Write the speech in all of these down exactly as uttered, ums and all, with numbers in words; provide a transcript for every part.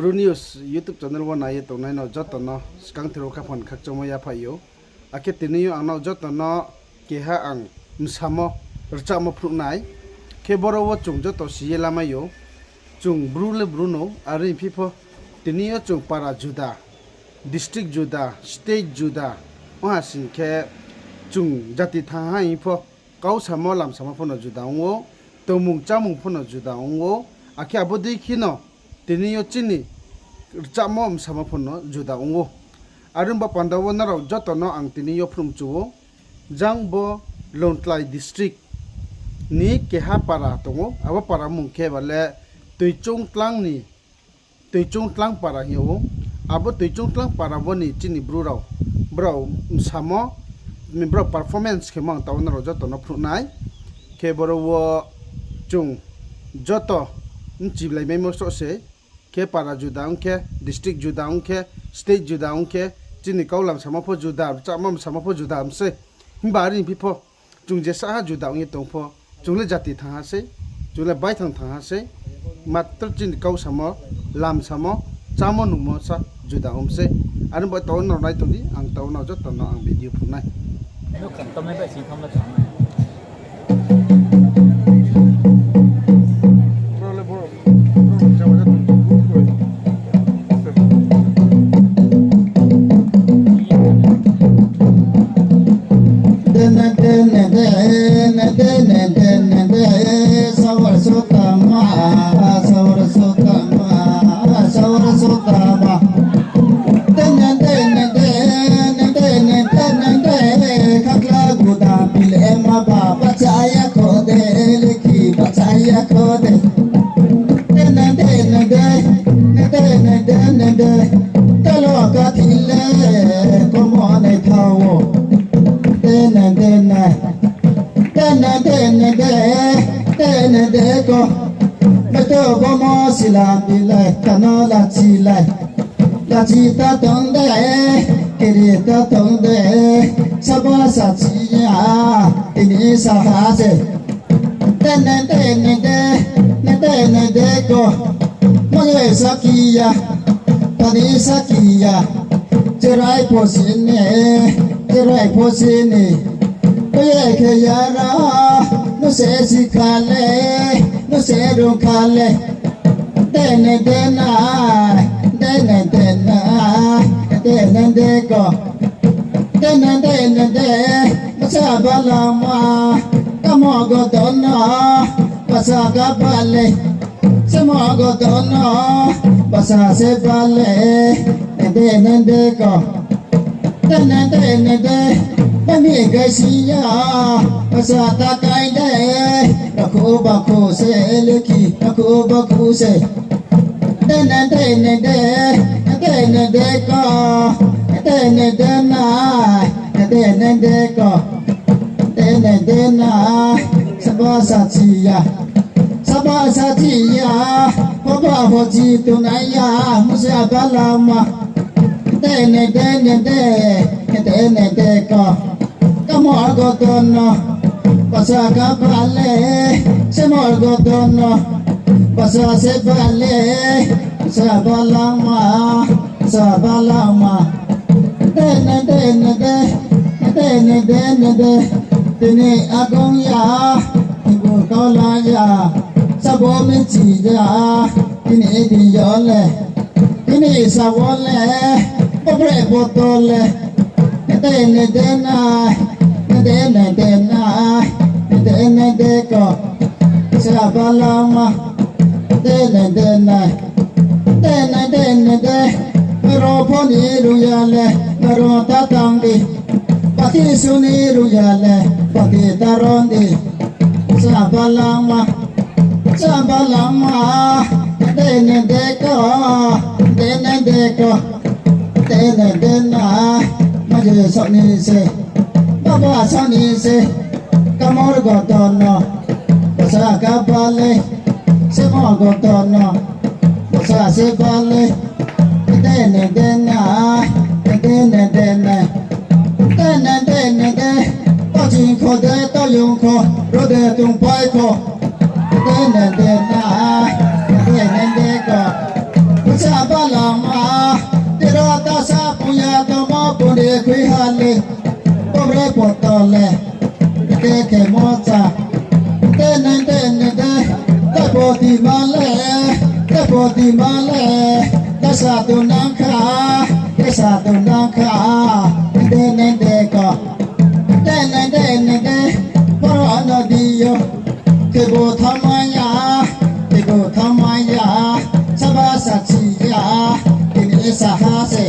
Bru News YouTube channel wo nai ye tongnai no joto no skangther wo khaphang khakchangmo yaphaih ou. Akhe tini yo ang no joto no keha ang msamo rchamo phnuh nai. Khe boro wo chung joto si ye lamai ou. Chung Bru le Bru no, are phi pho tini yo chung para juda, district juda, state juda, ong ha sing khe chung jati thang ha hing pho, kau samo lam samo pho no juda ong ou, tongmung chámung pho no juda ong ou, akhe abo dei khe no tini yo chini rchamo msamo pho no juda ong ou. Are ong ba panda wo nrao joto no ang tini yo phrung mchu ou, jang bo Lawngtlai district ni keha para tong ou, abo para mung khe ba le Toichung Tlang ni, Toichung Tlang para hing ou. Abo Toichung Tlang para wo ni chini Bru rao, brao msamo, brao performance khemo ang taoh wo nrao joto no phnuh nai. Khe boro wo chung joto bchiblaimaimo sroh se, khe para juda ong khe, district juda ong khe, state juda ong khe, chini kau lam samo pho juda, rchamo msamo pho juda ong sei. Himba are phi pho, chung je saha juda ong ye tong pho, chung le jati thang ha sei, chung le baithang thang ha sei, matro chini kau samo, lam samo, chámo nungmo sa juda ong sei. Are ong ba taoh wo nrao nai tong di, ang taoh wo nrao joto no ang video phnuh nai. Dene dene dene dene dene de, sawar sutama, sawar sutama, sawar sutama. Dene dene dene dene dene de, khakla guda pil ema ba, bachaya khode, lekhi bachaya khode. Dene dene de, dene dene de, talo kathi le, komo nai thao. Dene dene, dene dene de, dene de ko. Beto bomo sila bilai, tano lachi lai. Lachi ta tong de, kiri ta tong de, sabo sachi ya, tini saha se. Dene dene de, ne dene de ko. Mage sakiya, tani sakiya. Cherai pho sini, cherai pho sini. Oye khe yara, no se sikhale, no se rungkhale. Dene dene, dene dene, dene de ko. Dene dene de, basa balama, kamo godono, basa kabale. Semo godono, basa se bale, dene de ko. Dene dene de, bami gaisiya, basa ta kai de, bakhu bakhu se, lekhi bakhu bakhu se. Dene dene de, dene de ko, dene dene, dene de ko. Dene dene, sabo sachiya, sabo sachiya, hoba hoji tunaiya, musa balama. Dene dene de, dene de ko. Kamo godono, basa kabale, semo godono, basa se bale, sa balama, sa balama. Dene dene de, dene dene de, tini agong ya, ibu kaula ya, sabo michi ya, tini di yole. Tini sawole, pobre botole, dene dene, dene dene, dene de ko, sa balama, dene dene, dene dene de, ro phoni ruyale, ro tatang di, pati suni ruyale, pati taron di. Sabalama, sabalama, dene de ko, dene de ko, dene dene, maje soni se, baba soni se, kamor godono, basa kabale, semo godono, basa se bale, dene dene, dene dene. Dene dene de, to jing kho de, to yung kho, ro de tung pai kho. Dene dene, dene de ko. Basa ba Poto le, ke khe mocha. Dene dene de, de poti ma le, de poti ma le, de sa tu nang kha, de sa tu nang kha. Dene de ko, dene dene de, poro no di yo. Kebo thamaya, kebo thamaya, saba sachi ya, kini saha se.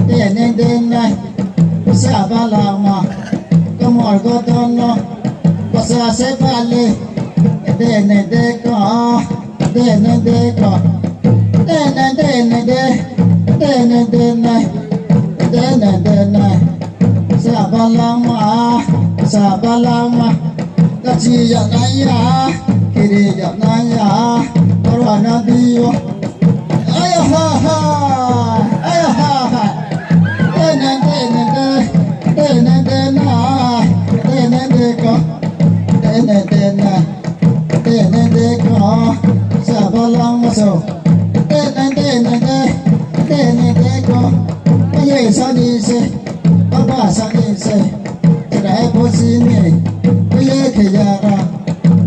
Dene dene, sa balama, komor godono, basa se bale, dene de ko, dene de ko, dene dene de, dene dene, dene dene, sa balama, sa balama, kachi ya nai ya, kiri ya nai ya, oro na di yo. Aya ha ha, aya ha ha. Dene dene de, dene dene, dene de ko, dene dene, dene de ko, sa balama so. Dene dene de, dene de ko, ye sa ni se, baba sa ni se. Chrai bo si ni, ye khe ya ra,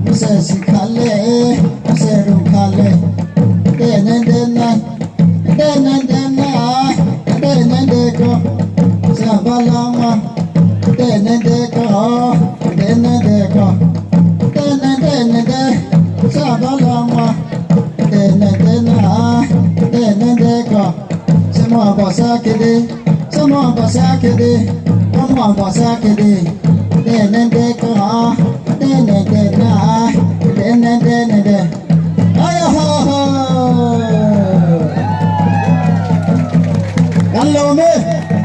mse si kha le, mse rung kha le. Dene dene, dene dene, dene de ko, sa balama. Dene de ko, dene de ko, dene dene de, sa balama. Dene dene, dene de ko. Samo basa khe di, samo basa khe di, samo basa khe di. Dene de ko, dene dene, dene dene de. Aya ha ha. Kalo me.